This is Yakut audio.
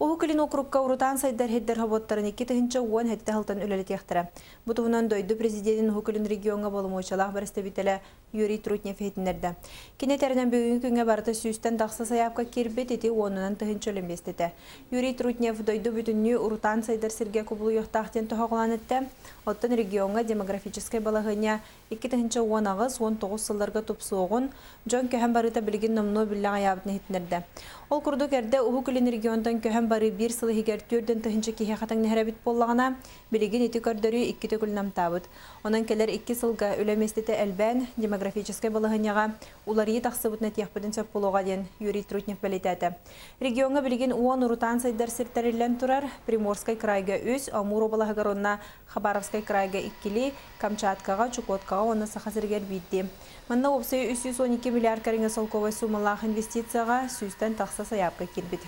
Уһук Илин уокурукка урутаан сайдар сирдэр собуоттарын 2017 сылтан үлэлэтиэхтэрэ. Бу туһунан дойду президенин Уһук Илин региоҥҥа боломуочуйалаах бэрэстэбиитэлэ Юрий Трутнев иһитиннэрдэ. Кини этэринэн бүгүҥҥү күҥҥэ барыта сүүстэн тахса сайаапка киирбит, ити уонунан тыһыынча өлө миэстэтэ. Юрий Трутнев дойду бүтүннүү урутаан сайдар сиргэ кубулуйуохтаах диэн тоһоҕолоон эттэ. Оттон региоҥҥа демографическай балаһыанньа 2018-19 сылларга тупсуоҕун, дьон көһөн барыыта билигин номнуо биллэ аҕыйаабытын иһитиннэрдэ. Ол курдук эрдэ Уһук Илин регионтан көһөн барыы биир сыл иһигэр 40 тыһыынча киһиэхэ тэҥнэһэр эбит буоллаҕына, билигин ити көрдөрүү икки төгүл намтаабыт. Онон кэлэр икки сылга үлэ миэстэтэ элбээн, демографическай балаһыанньаҕа уларыйыы тахсыбытын этиэхпитин сөп буолуоҕа диэн Юрий Трутнев бэлиэтээтэ. Региоҥҥа билигин 10 урутаан сайдар сир тэриллэн турар, Приморскай крайга үс, Амур уобалаһыгар уонна Хабаровскай крайга иккилии, Камчаткаҕа, Чукоткаҕа уонна Саха сиригэр биирдии. Манна уопсайа 312 миллиард кэриҥэ солкуобай суумалаах инвестицияҕа сүүстэн тахса сайаапка киирбит.